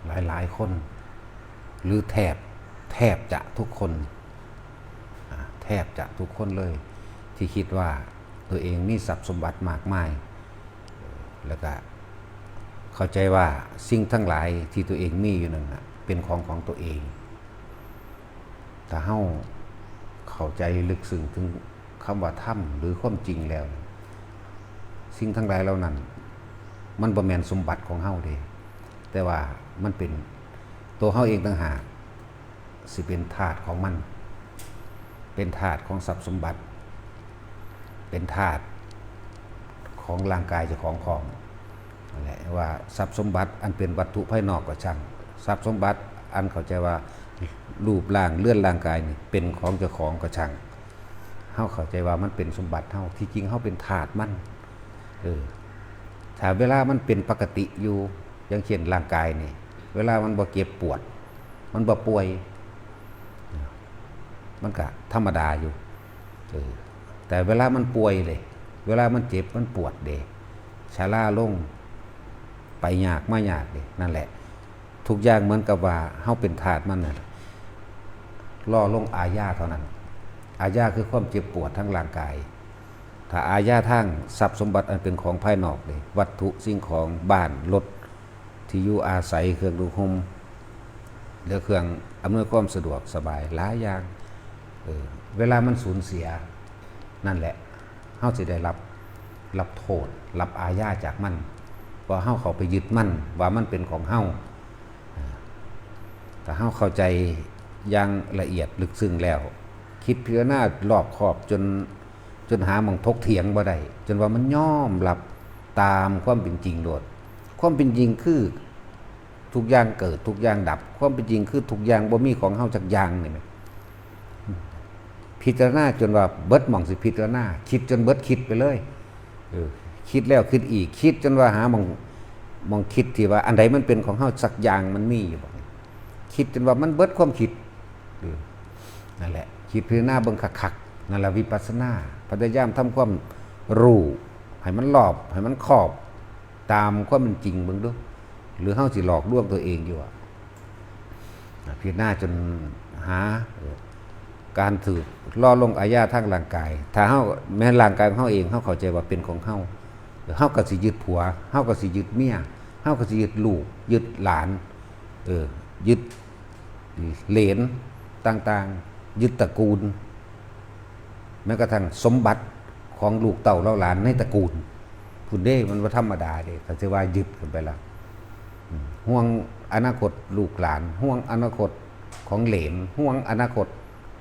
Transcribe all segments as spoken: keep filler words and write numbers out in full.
หลายๆคน หรือแทบแทบจะทุกคน อ่า แทบจะทุกคนเลย ที่คิดว่าตัวเองมีทรัพย์สมบัติมากมาย แล้วก็เข้าใจว่าสิ่งทั้งหลายที่ตัวเองมีอยู่นั่นน่ะเป็นของของตัวเอง ถ้าเฮาเข้าใจลึกซึ้งถึงคำว่าธรรมหรือความจริงแล้ว สิ่งทั้งหลายเหล่านั้น มันบ่แม่นสมบัติของเฮาเด้ แต่ว่ามันเป็นตัวเฮาเองต่างหาก สิเป็นทาสของมัน เป็นทาสของทรัพย์สมบัติ เป็นทาสของร่างกายเจ้าของพร้อม นั่นแหละว่าทรัพย์สมบัติอันเป็นวัตถุภายนอกก็ช่าง ทรัพย์สมบัติอันเข้าใจว่ารูปร่างเรือนร่างกายนี่เป็นของเจ้าของก็ช่าง เฮาเข้าใจว่ามันเป็นสมบัติเฮา ที่จริงเฮาเป็นทาสมัน เออ ถ้าเวลามันเป็นปกติอยู่ อย่างเช่นร่างกายนี่ เวลามันบ่เจ็บปวด มันบ่ป่วย มันก็ธรรมดาอยู่ เออ แต่เวลามันป่วยเลย เวลามันเจ็บมันปวดเด้ ชราลง ไปยากมายากเด้ นั่นแหละ ทุกอย่างเหมือนกับว่าเฮาเป็นทาสมันน่ะ รอลงอาญาเท่านั้น อาญาคือความเจ็บปวดทางร่างกาย ถ้าอาญาทางทรัพย์สมบัติอันเป็นของภายนอกเด้ วัตถุสิ่งของ บ้าน รถ ที่อยู่อาศัย เครื่องนุ่งห่ม และเครื่องอำนวยความสะดวกสบายหลายอย่าง เออ เวลามันสูญเสีย นั่นแหละ เฮาสิได้รับ รับโทษ รับอาญาจากมัน เพราะเฮาเข้าไปยึดมัน ว่ามันเป็นของเฮา อ่า ถ้าเฮาเข้าใจอย่างละเอียดลึกซึ้งแล้ว คิดพิจารณารอบคอบจน จนหาหม่องถกเถียงบ่ได้ จนว่ามันยอมรับตามความเป็นจริงโลด ความเป็นจริงคือ ทุกอย่างเกิด ทุกอย่างดับ ความเป็นจริงคือทุกอย่างบ่มีของเฮาจักอย่างนี่แหม พิจารณาจนว่าเบิดหม่องสิพิจารณา คิดจนเบิดคิดไปเลย เออ คิดแล้วคิดอีก คิดจนว่าหาหม่อง หม่องคิดที่ว่าอันใดมันเป็นของเฮาสักอย่างมันมีอยู่บ่ คิดจนว่ามันเบิดความคิด เออ นั่นแหละ คิดพิจารณาเบิ่งคักๆ นั่นแหละวิปัสสนา พยายามทำความรู้ให้มันรอบ ให้มันครอบ ตามความเป็นจริงเบิ่งดู หรือเฮาสิหลอกลวงตัวเองอยู่อะ พิจารณาจนหา เอ่อ การถืกรอลงอาญาทางร่างกาย ถ้าเฮา แม้ร่างกายของเฮาเอง เฮาเข้าใจว่าเป็นของเฮา เฮาก็สิยึดผัว เฮาก็สิยึดเมีย เฮาก็สิยึดลูก ยึดหลาน เออ ยึดเหลนต่างๆ ยึดตระกูล แม้กระทั่งสมบัติของลูกเต้าเหล่าหลานในตระกูล พุ้นเด้ มันบ่ธรรมดาเด้ คันสิว่ายึดกันไปละ อืม ห่วงอนาคตลูกหลาน ห่วงอนาคตของเหลน ห่วงอนาคต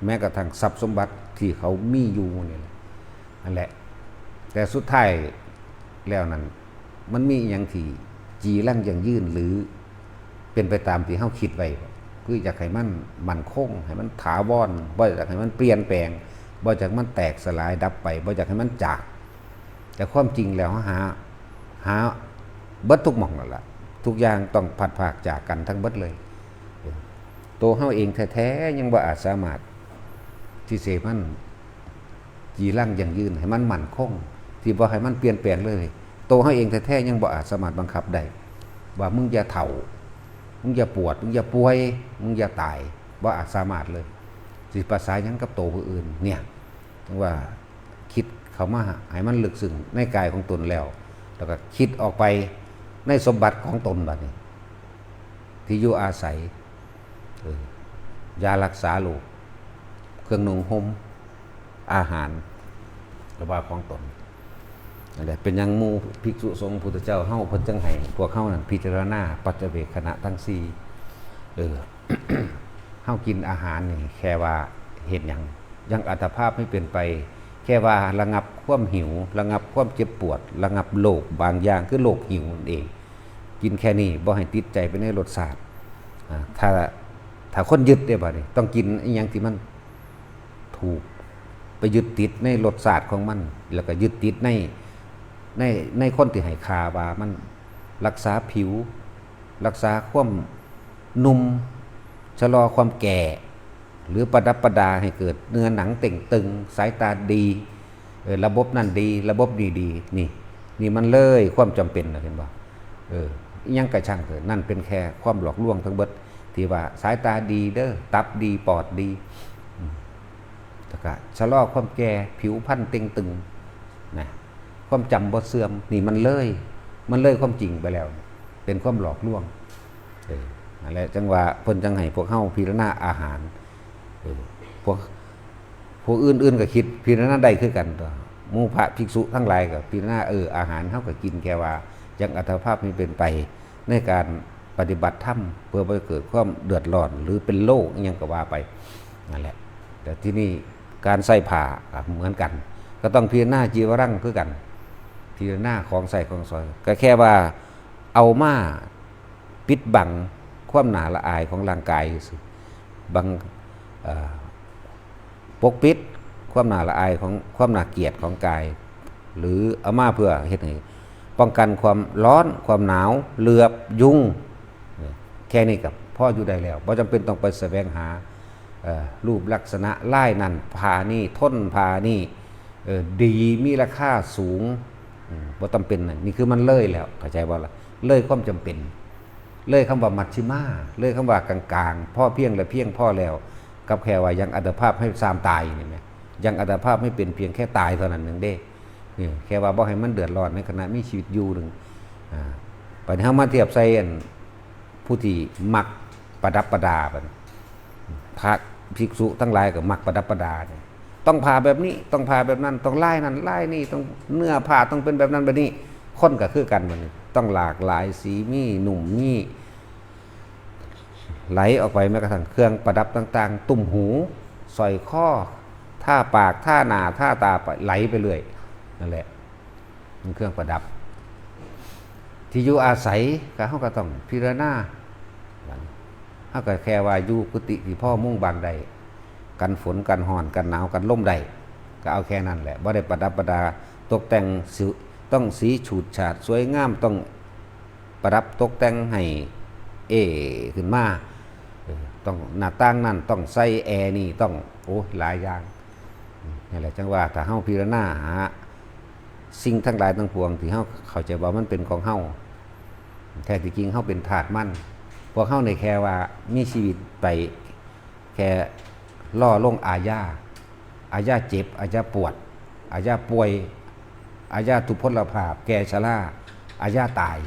แม้กระทั่งทรัพย์สมบัติที่เขามีอยู่นี่แหละ นั่นแหละ แต่สุดท้ายแล้วนั้น มันมีอิหยังที่จีรังยั่งยืน หรือเป็นไปตามที่เฮาคิดไว้บ่ คืออยากให้มันมั่นคง ให้มันถาวร บ่อยากให้มันเปลี่ยนแปลง บ่อยากให้มันแตกสลายดับไป บ่อยากให้มันจาก แต่ความจริงแล้วเฮาหา หาเบิดทุกหม่องนั่นล่ะ ทุกอย่างต้องพลัดพรากจากกันทั้งเบิดเลย ตัวเฮาเองแท้ๆ ยังบ่อาจสามารถที่สิให้มันจีรังยั่งยืน ให้มันมั่นคง ที่บ่ให้มันเปลี่ยนแปลงเลย ตัวเฮาเองแท้ๆ ยังบ่อาจสามารถบังคับได้ ว่ามึงอย่าเฒ่า มึงอย่าปวด มึงอย่าป่วย มึงอย่าตาย บ่อาจสามารถเลย สิภาษาหยังกับตัวผู้อื่น เนี่ย ถึงว่าคิดเข้ามาให้มันลึกซึ้งในกายของตนแล้ว แล้วก็คิดออกไปในสมบัติของตนบัดนี้ ที่อยู่อาศัย เออ ยารักษาโรค เครื่องนุ่งห่ม อาหาร ก็ว่าของตน นั่นแหละ เป็นหยังหมู่ภิกษุสงฆ์พุทธเจ้าเฮาเพิ่นจังให้พวกเฮานั้นพิจารณาปัจจเวกขณะทั้งสี่ เออ เฮากินอาหารนี่แค่ว่าเฮ็ดหยัง ยังอัตภาพไม่เป็นไป แค่ว่าระงับความหิว ระงับความเจ็บปวด ระงับโรคบางอย่าง คือโรคหิวนั่นเอง กินแค่นี้ บ่ให้ติดใจไปในรสชาติ อ่า ถ้า ถ้าคนยึดได้บัดนี้ ต้องกินอิหยังที่มันถูก ไปยึดติดในรสชาติของมัน แล้วก็ยึดติดใน ใน ในคนที่ให้ค่าว่ามันรักษาผิว รักษาความหนุ่ม ชะลอความแก่ หรือประดับประดาให้เกิดเนื้อหนังเต่งตึง สายตาดี เออ ระบบนั่นดี ระบบนี้ดี นี่ นี่มันเลยความจำเป็นนะ เห็นบ่ เออ อิหยังกะช่างเถอะ นั่นเป็นแค่ความหลอกลวงทั้งเบิด ที่ว่าสายตาดีเด้อ ตับดี ปอดดี อืม แล้วก็ชะลอความแก่ ผิวพรรณเต่งตึง นะ ความจำบ่เสื่อม นี่มันเลย มันเลยความจริงไปแล้ว เป็นความหลอกลวง เออ นั่นแหละ จั่งว่าเพิ่นจั่งให้พวกเฮาพิจารณาอาหาร เออ พวก พวกอื่นๆก็คิดพิจารณาได้คือกันตั๊ว หมู่พระภิกษุทั้งหลายก็พิจารณา เออ อาหารเฮาก็กินแค่ว่า ยังอัตภาพนี้เป็นไป ในการปฏิบัติธรรม เพื่อบ่ให้เกิดความเดือดร้อน หรือเป็นโรคอิหยังก็ว่าไป นั่นแหละ แต่ที่นี่การใส่ผ้าก็เหมือนกัน ก็ต้องพิจารณาจีวรังคือกัน พิจารณาของใส่ของสอย ก็แค่ว่าเอามาปิดบังความน่าละอายของร่างกายซื่อ บัง เอ่อ ปกปิดความน่าละอายของ ความน่าเกลียดของกาย หรือเอามาเพื่อเฮ็ดให้ป้องกันความร้อน ความหนาว เหลือบ ยุง แค่นี้ก็พออยู่ได้แล้ว บ่จำเป็นต้องไปแสวงหา เอ่อ รูปลักษณะลายนั่น ผ้านี่ ทนผ้านี่ เอ่อ ดี มีราคาสูง อืม บ่จำเป็นน่ะ นี่คือมันเลยแล้ว เข้าใจบ่ล่ะ เลยความจำเป็น เลยคำว่ามัชฌิมา เลยคำว่ากลางๆ พอเพียงและเพียงพอแล้ว กับแค่ว่ายังอัตภาพให้ซามตายนี่แหม ยังอัตภาพให้เป็นเพียงแค่ตายเท่านั้นหนึ่งเด้ นี่แค่ว่าบ่ให้มันเดือดร้อนในขณะมีชีวิตอยู่หนึ่ง อ่า บัดนี้เฮามาเทียบใส่อันผู้ที่มักประดับประดาบัดนี้ พระภิกษุทั้งหลายก็มักประดับประดาเนี่ย ต้องผ้าแบบนี้ ต้องผ้าแบบนั้น ต้องลายนั่นลายนี่ ต้องเนื้อผ้าต้องเป็นแบบนั้นแบบนี้ คนก็คือกันบัดนี้ ต้องหลากหลายสี มีนุ่ม มีไหลออกไป แม้กระทั่งเครื่องประดับต่างๆ ตุ้มหู สร้อยคอ ทาปาก ทาหน้า ทาตาไป ไหลไปเรื่อย นั่นแหละ มันเครื่องประดับ ที่อยู่อาศัยก็ เฮาก็ต้องพิจารณา เฮาก็แค่ว่าอยู่กุฏิที่พอมุงบังได้ กันฝน กันร้อน กันหนาว กันลมได้ ก็เอาแค่นั้นแหละ บ่ได้ประดับประดาตกแต่งสิ ต้องสีฉูดฉาดสวยงาม ต้องประดับตกแต่งให้เอขึ้นมา เออ ต้องหน้าต่างนั่น ต้องใส่แอร์นี่ ต้อง โอ้ หลายอย่าง นี่แหละ จั่งว่าถ้าเฮาพิจารณาหาสิ่งทั้งหลายทั้งปวงที่เฮาเข้าใจว่ามันเป็นของเฮา แท้ที่จริงเฮาเป็นทาสมัน พวกเฮานี่แค่ว่ามีชีวิตไปแค่รอลงอาญา อาญาเจ็บ อาญาปวด อาญาป่วย อาญาทุพพลภาพ แก่ชรา อาญาตาย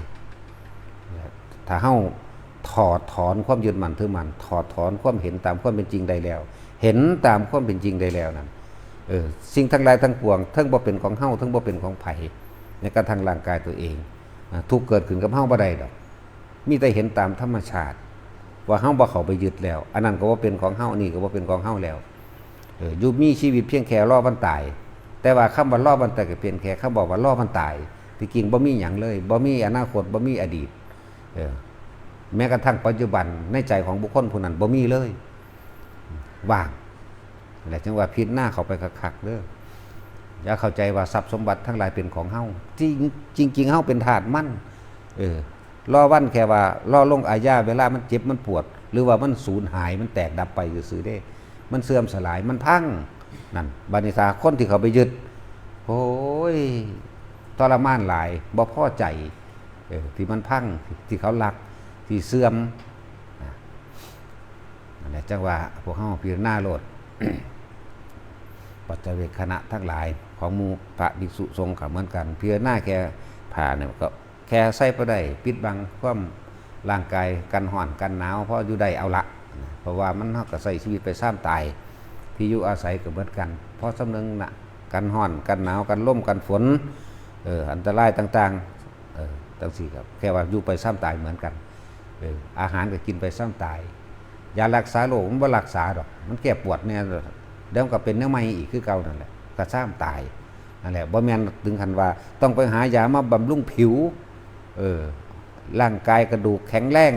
ถ้าเฮาถอดถอนความยึดมั่นถือมั่น ถอดถอนความเห็นตามความเป็นจริงได้แล้ว เห็นตามความเป็นจริงได้แล้วนั่น เออ สิ่งทั้งหลายทั้งปวง ทั้งบ่เป็นของเฮา ทั้งบ่เป็นของไผ ในกระทั่งร่างกายตัวเอง อ่ะ ทุกข์เกิดขึ้นกับเฮาบ่ได้ดอก มีแต่เห็นตามธรรมชาติ ว่าเฮาบ่เข้าไปยึดแล้ว อันนั้นก็บ่เป็นของเฮา อันนี้ก็บ่เป็นของเฮาแล้ว เออ อยู่มีชีวิตเพียงแค่รอวันตาย แต่ว่าคำว่ารอวันตายก็เพียงแค่คำบอกว่ารอวันตาย ที่จริงบ่มีหยังเลย บ่มีอนาคต บ่มีอดีต เออ แม้กระทั่งปัจจุบันในใจของบุคคลผู้นั้นบ่มีเลย ว่าง และจั่งว่าพิจารณาเข้าไปคักๆเด้อ อย่าเข้าใจว่าทรัพย์สมบัติทั้งหลายเป็นของเฮา จริง จริงๆเฮาเป็นทาสมัน เออ รอวันแค่ว่ารอลงอาญา เวลามันเจ็บมันปวด หรือว่ามันสูญหาย มันแตกดับไปซื่อๆเด้ มันเสื่อมสลาย มันพัง นั่น บัดนี้ถ้าคนที่เขาไปยึด โอ้ย ทรมานหลาย บ่พอใจ เออ ที่มันพัง ที่เขาลัก ที่เสื่อม นะ นั่นแหละ จั่งว่าพวกเฮาพิจารณาโลด ปัจจเวกขณะทั้งหลายของหมู่พระภิกษุสงฆ์ก็เหมือนกัน พิจารณาแค่ผ้าเนี่ยก็แค่ใส่บ่ได้ ปิดบังความร่างกาย กันร้อนกันหนาว พออยู่ได้เอาละ เพราะว่ามัน เฮาก็ใช้ชีวิตไปซามตาย ที่อยู่อาศัยก็เหมือนกัน พอสำนึกนะ กันร้อนกันหนาว กันลมกันฝน เออ อันตรายต่างๆ เออ จั่งซี้ครับ แค่ว่าอยู่ไปซามตายเหมือนกัน เออ อาหารก็กินไปซามตาย ยารักษาโรคมันบ่รักษาดอก มันแก้ปวดแน่ เดี๋ยวมันก็เป็นแนวใหม่อีกคือเก่านั่นแหละ ก็ซามตาย นั่นแหละ บ่แม่นถึงขั้นว่าต้องไปหายามาบำรุงผิว เออ ร่างกายกระดูกแข็งแรง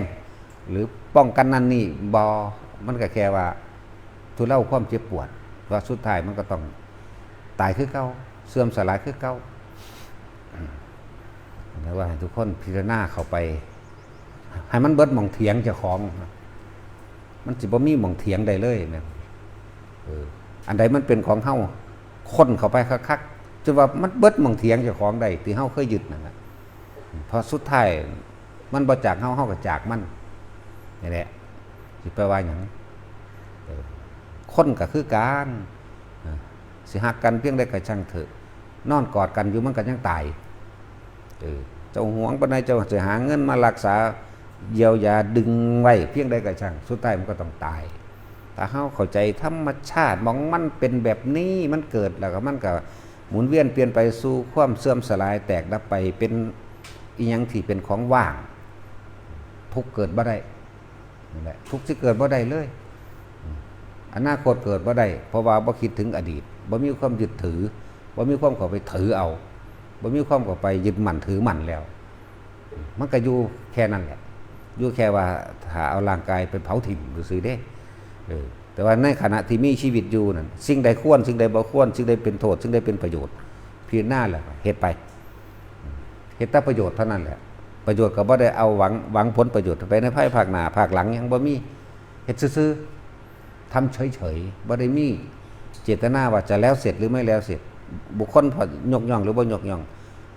หรือป้องกันนั่นนี่ บ่ มันก็แค่ว่าทุเลาความเจ็บปวด ว่าสุดท้ายมันก็ต้องตายคือเก่า เสื่อมสลายคือเก่า แต่ว่าให้ทุกคนพิจารณาเข้าไป ให้มันเบิดหม่องเถียงเจ้าของ มันสิบ่มีหม่องเถียงได้เลยนะ เออ อันใดมันเป็นของเฮา ค้นเข้าไปคักๆ จนว่ามันเบิดหม่องเถียงเจ้าของได้ ที่เฮาเคยยึดนั่นน่ะ เพราะสุดท้าย มันบ่จากเฮา เฮาก็จากมัน นี่แหละ สิไปว่าหยัง เออ คนก็คือกัน เออ สิฮักกันเพียงใดก็ช่างเถอะ นอนกอดกันอยู่มันก็ยังตาย เออ เจ้าหวงปานใด เจ้าสิหาเงินมารักษา เยียวยา ดึงไว้เพียงใดก็ช่าง สุดท้ายมันก็ต้องตาย ถ้าเฮาเข้าใจธรรมชาติ หม่องมันเป็นแบบนี้ มันเกิดแล้วก็มันก็หมุนเวียนเปลี่ยนไปสู่ความเสื่อมสลาย แตกดับไป เป็นอิหยังที่เป็นของว่าง ทุกข์เกิดบ่ได้ นั่นแหละ ทุกข์สิเกิดบ่ได้เลย อนาคตเกิดบ่ได้ เพราะว่าบ่คิดถึงอดีต บ่มีความยึดถือ บ่มีความเข้าไปถือเอา บ่มีความเข้าไปยึดมั่นถือมั่นแล้ว มันก็อยู่แค่นั้นแหละ อยู่แค่ว่าถ้าเอาร่างกายไปเผาถิ่มซื่อๆเด้ เออ แต่ว่าในขณะที่มีชีวิตอยู่นั่น สิ่งใดควร สิ่งใดบ่ควร สิ่งใดเป็นโทษ สิ่งใดเป็นประโยชน์ พิจารณาแล้วก็เฮ็ดไป เฮ็ดแต่ประโยชน์เท่านั้นแหละ ประโยชน์ก็บ่ได้เอาหวัง หวังผลประโยชน์ไปในภายภาคหน้า ภาคหลังยังบ่มี เฮ็ดซื่อๆ ทำเฉยๆ บ่ได้มีเจตนาว่าจะแล้วเสร็จหรือไม่แล้วเสร็จ บุคคลพอยกย่องหรือบ่ยกย่อง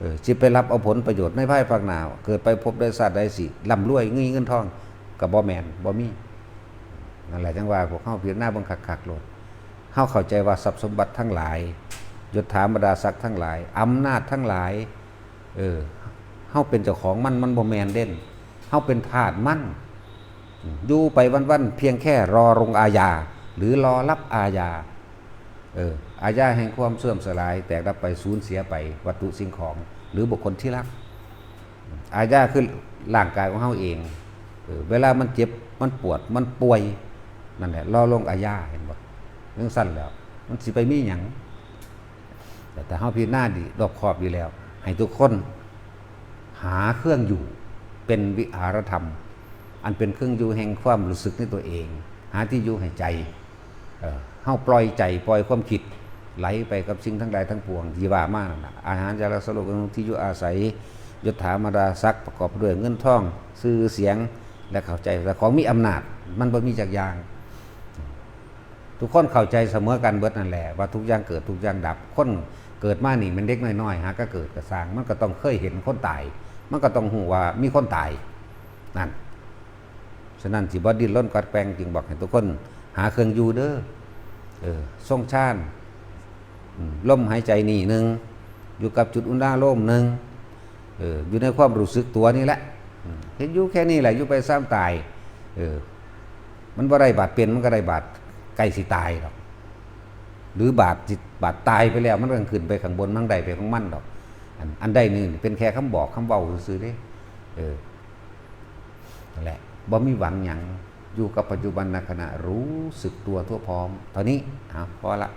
เออ สิไปรับเอาผลประโยชน์ในภายภาคหน้า เกิดไปภพใดชาติใดสิร่ำรวย มีเงินทอง ก็บ่แม่น บ่มี นั่นแหละจั่งว่าพวกเฮาพิจารณาเบิ่งคักๆโลด เฮาเข้าใจว่าทรัพย์สมบัติทั้งหลาย ยศถาบรรดาศักดิ์ทั้งหลาย อำนาจทั้งหลาย เออ เฮาเป็นเจ้าของมัน มันบ่แม่นเด้ เฮาเป็นทาสมัน อยู่ไปวันๆ เพียงแค่รอลงอาญา หรือรอรับอาญา เออ อาญาแห่งความเสื่อมสลาย แตกดับไป สูญเสียไป วัตถุสิ่งของ หรือบุคคลที่รัก อาญาคือร่างกายของเฮาเอง เออ เวลามันเจ็บ มันปวด มันป่วย นั่นแหละ รอลงอาญา เห็นบ่ จั่งซั้นแล้ว มันสิไปมีหยัง แต่ถ้าเฮาพิจารณาดี รอบคอบดีแล้ว ให้ทุกคนหาเครื่องอยู่ เป็นวิหารธรรม อันเป็นเครื่องอยู่แห่งความรู้สึกในตัวเอง หาที่อยู่ให้ใจ เอ่อ เฮาปล่อยใจ ปล่อยความคิด ไหลไปกับสิ่งทั้งหลายทั้งปวงที่ว่ามานั่นน่ะ อาหาร ยารักษาโรค ที่อยู่อาศัย ยศถาบรรดาศักดิ์ ประกอบด้วยเงินทอง ชื่อเสียง และเข้าใจ และของมีอำนาจ มันบ่มีจักอย่าง ทุกคนเข้าใจเสมอกันเบิดนั่นแหละ ว่าทุกอย่างเกิด ทุกอย่างดับ คนเกิดมานี่มันเด็กน้อยๆ หาก็เกิดก็สร้าง มันก็ต้องเคยเห็นคนตาย มันก็ต้องฮู้ว่ามีคนตาย นั่น ฉะนั้นสิบ่ดิ้นรนกัดแกว่ง จึงบอกให้ทุกคนหาเครื่องอยู่เด้อ เออ ทรงฌาน อืม ลมหายใจนี่หนึ่ง อยู่กับจุดอุณาโลมหนึ่ง เออ อยู่ในความรู้สึกตัวนี่แหละ อืม เฮ็ดอยู่แค่นี้แหละ อยู่ไปซ้ำตาย เออ มันบ่ได้บาดเป็น มันก็ได้บาดใกล้สิตายดอก หรือบาดสิ บาดตายไปแล้ว มันก็ขึ้นไปข้างบน มันได้ไปของมันดอก อัน อันใดนี่เป็นแค่คำบอกคำเว้าซื่อๆเด้ เออ นั่นแหละ บ่มีหวังหยัง อยู่กับปัจจุบันขณะ รู้สึกตัวทั่วพร้อม เท่านี้ เอา พอละ